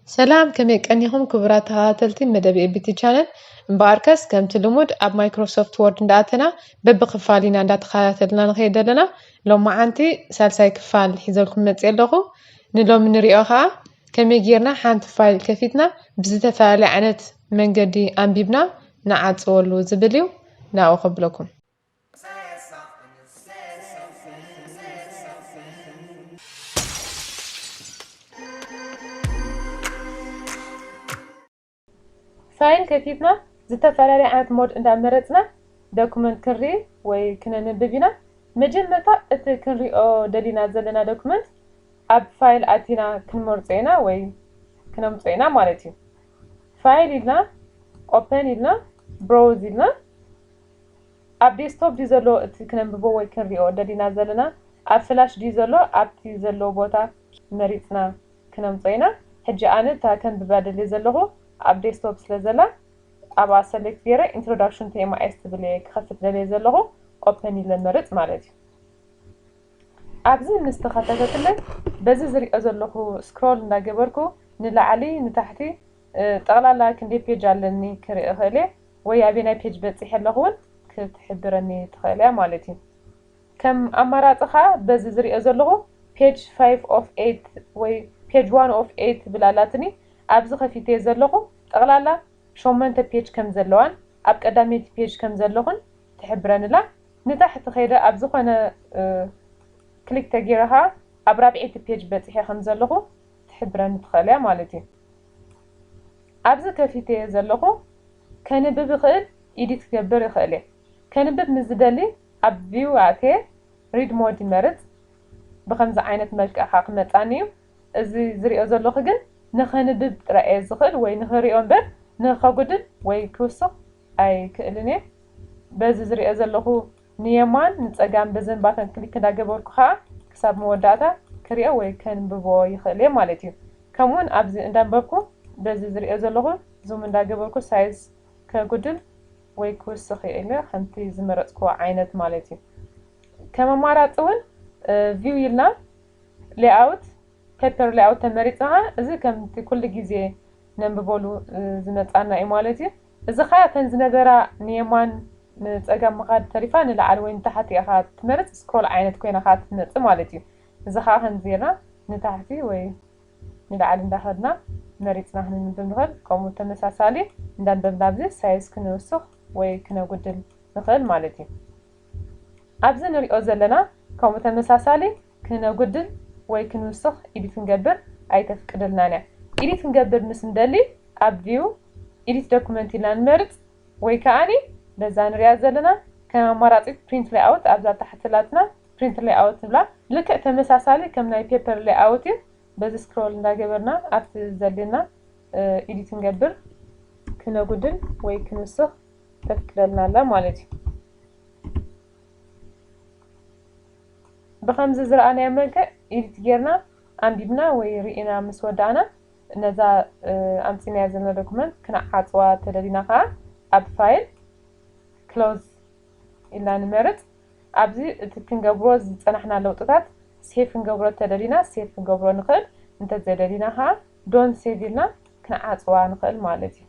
ሰላም፣ ከመይ ቀኒኹም ክቡራት ተኸታተልቲ መደብ ኤቢቲ ቻነል? እምበኣርከስ ከምቲ ልሙድ ኣብ ማይክሮሶፍት ወርድ እንዳኣተና በብኽፋል ኢና እንዳተኸታተልና ንኸይድ ዘለና። ሎማዓንቲ ሳልሳይ ክፋል ሒዘልኩም መፅእ ኣለኹ። ንሎሚ ንሪኦ ከዓ ከመይ ጌርና ሓንቲ ፋይል ከፊትና ብዝተፈላለየ ዓይነት መንገዲ ኣንቢብና ንዓፅወሉ ዝብል እዩ። ናብኡ ከብለኩም። ፋይል ከፊትና ዝተፈላለየ ዓይነት ሞድ እንዳመረፅና ዶኩመንት ክንርኢ ወይ ክነንብብ ኢና። መጀመርታ እቲ ክንሪኦ ደሊና ዘለና ዶኩመንት ኣብ ፋይል ኣቲና ክንመርፆ ኢና ወይ ክነምፅኦ ኢና ማለት እዩ። ፋይል ኢልና፣ ኦፐን ኢልና፣ ብሮውዝ ኢልና፣ ኣብ ዴስክቶፕ ድዩ ዘሎ እቲ ክነንብቦ ወይ ክንሪኦ ደሊና ዘለና? ኣብ ፍላሽ ድዩ ዘሎ? ኣብቲ ዘለዎ ቦታ መሪፅና ክነምፅኦ ኢና። ሕጂ ኣነ እታ ከንብባ ደልየ ዘለኹ ኣብ ዴስክቶፕ ስለ ዘላ ኣብኣ ሰሌክት ገይረ ኢንትሮዳክሽን ቱ ኤምኣይኤስ ትብል እየ ክኸፍት ደልየ ዘለኹ። ኦፐን ኢለ መርፅ ማለት እዩ። ኣብዚ ምስ ተኸፈተትለይ በዚ ዝሪኦ ዘለኹ ስክሮል እንዳገበርኩ ንላዕሊ ንታሕቲ፣ እ፣ ጠቕላላ ክንደይ ፔጅ ኣለኒ ክርኢ እኽእል እየ፣ ወይ ኣበየናይ ፔጅ በፂሐ ኣለኹ እውን ክትሕብረኒ ትኽእል እያ ማለት እዩ። ከም ኣማራፂ ኸዓ በዚ ዝሪኦ ዘለኹ ፔጅ ፋይቭ ኦፍ ኤይት ወይ ፔጅ ዋን ኦፍ ኤይት ትብል ኣላትኒ። ኣብዚ ከፊተዮ ዘለኹ ጠቕላላ ሸሞንተ ፔጅ ከም ዘለዋን ኣብ ቀዳመይቲ ፔጅ ከም ዘለኹን ትሕብረንላ። ንታሕቲ ከይደ ኣብ ዝኾነ፣ እ፣ ክሊክ ተገይረ ኸዓ ኣብ ራብዐይቲ ፔጅ በፂሐ ከም ዘለኹ ትሕብረኒ ትኽእል እያ ማለት እዩ። ኣብዚ ከፊተዮ ዘለኹ ከንብብ ይኽእል፣ ኢዲት ክገብር ይኽእል እየ። ከንብብ ምስ ዝደሊ ኣብ ቪው ኣትየ ሪድ ሞድ ይመርፅ። ብኸምዚ ዓይነት መልክዕ ኸዓ ክመፃኒ እዩ። እዚ ዝሪኦ ዘለኹ ግን ንኸንብብ ጥራይ እየ ዝኽእል ወይ ንኽሪኦ እምበር ንኸጉድል ወይ ክውስኽ ኣይክእልን እየ። በዚ ዝሪኦ ዘለኹ ንየማን ንፀጋም በዘን ባተን ክሊክ እንዳገበርኩ ኸዓ ክሳብ መወዳእታ ክሪኦ ወይ ከንብቦ ይኽእል እየ ማለት እዩ። ከምኡውን ኣብዚ እንዳንበብኩ በዚ ዝሪኦ ዘለኹ ዙም እንዳገበርኩ ሳይዝ ከጉድል ወይ ክውስኽ ይኽእል እየ፣ ከምቲ ዝመረፅክዎ ዓይነት ማለት እዩ። ከም ኣማራፂ እውን፣ እ፣ ቪው ኢልና ሌኣውት፣ ፔፐር ሌኣውት ተመሪፅና ኸዓ እዚ ከምቲ ኩሉ ግዜ ነንብበሉ፣ እ፣ ዝመፃና እዩ ማለት እዩ። እዚ ኸዓ እተን ዝነበራ ንየማን ንፀጋም ምኻድ ተሪፋ ንላዕሊ ወይ ንታሕቲ ኢኻ ትመርፅ፣ ስክሮል ዓይነት ኮይና ኸዓ ትመፅእ ማለት እዩ። እዚ ኸዓ ከምዚ ጌርና ንታሕቲ ወይ ንላዕሊ እንዳኸድና መሪፅና ክንንብብ ንኽእል። ከምኡ ተመሳሳሊ እንዳንበብና ኣብዚ ሳይዝ ክንውስኽ ወይ ክነጉድል ንኽእል ማለት እዩ። ኣብዚ ንሪኦ ዘለና ከምኡ ተመሳሳሊ ክነጉድል ወይ ክንውስኽ ኢዲት ክንገብር ኣይተፍቅደልናን እያ። ኢዲት ክንገብር ምስ እንደሊ ኣብ ቪው ኢዲት ዶኩመንት ኢልና ንመርፅ ወይ ከዓኒ በዛ ንሪኣ ዘለና ከም ኣማራፂ ፕሪንት ሌኣውት ኣብዛ ታሕቲ ላትና ፕሪንት ሌኣውት ንብላ። ልክዕ ተመሳሳሊ ከም ናይ ፔፐር ሌኣውት እዩ። በዚ ስክሮል እንዳገበርና ኣብቲ ዘድልየና፣ እ፣ ኢዲት ክንገብር ክነጉድል ወይ ክንውስኽ ተፍቅደልና ኣላ ማለት እዩ። ብኸምዚ ዝረኣናዮ መልክዕ ኢዲት ጌርና ኣንቢብና ወይ ርኢና ምስ ወዳእና ነዛ፣ እ፣ ኣምፂናያ ዘለና ዶኩመንት ክንዓፅዋ ተደሊና ከዓ ኣብ ፋይል ክሎዝ ኢልና ንመርፅ። ኣብዚ እቲ ክንገብሮ ዝፀናሕና ለውጥታት ሴቭ ክንገብሮ ተደሊና ሴቭ ክንገብሮ ንኽእል፣ እንተዘይደሊና ከዓ ዶን ሴቭ ኢልና ክንዓፅዋ ንኽእል ማለት እዩ።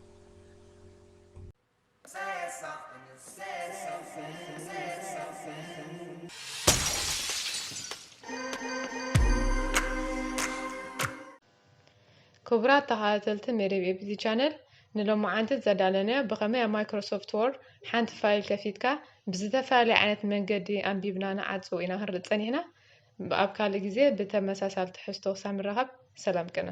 ክቡራት ተኸታተልቲ መደብ ኤቢቲ ቻነል፣ ንሎማዓንቲ ዘዳለናዮ ብኸመይ ኣብ ማይክሮሶፍት ወርድ ሓንቲ ፋይል ከፊትካ ብዝተፈላለየ ዓይነት መንገዲ ኣንቢብና ንዓጽው ኢና ክንርኢ ጸኒሕና። ኣብ ካልእ ግዜ ብተመሳሳሊ ትሕዝቶ ክሳብ ንራኸብ ሰላም ቅነ።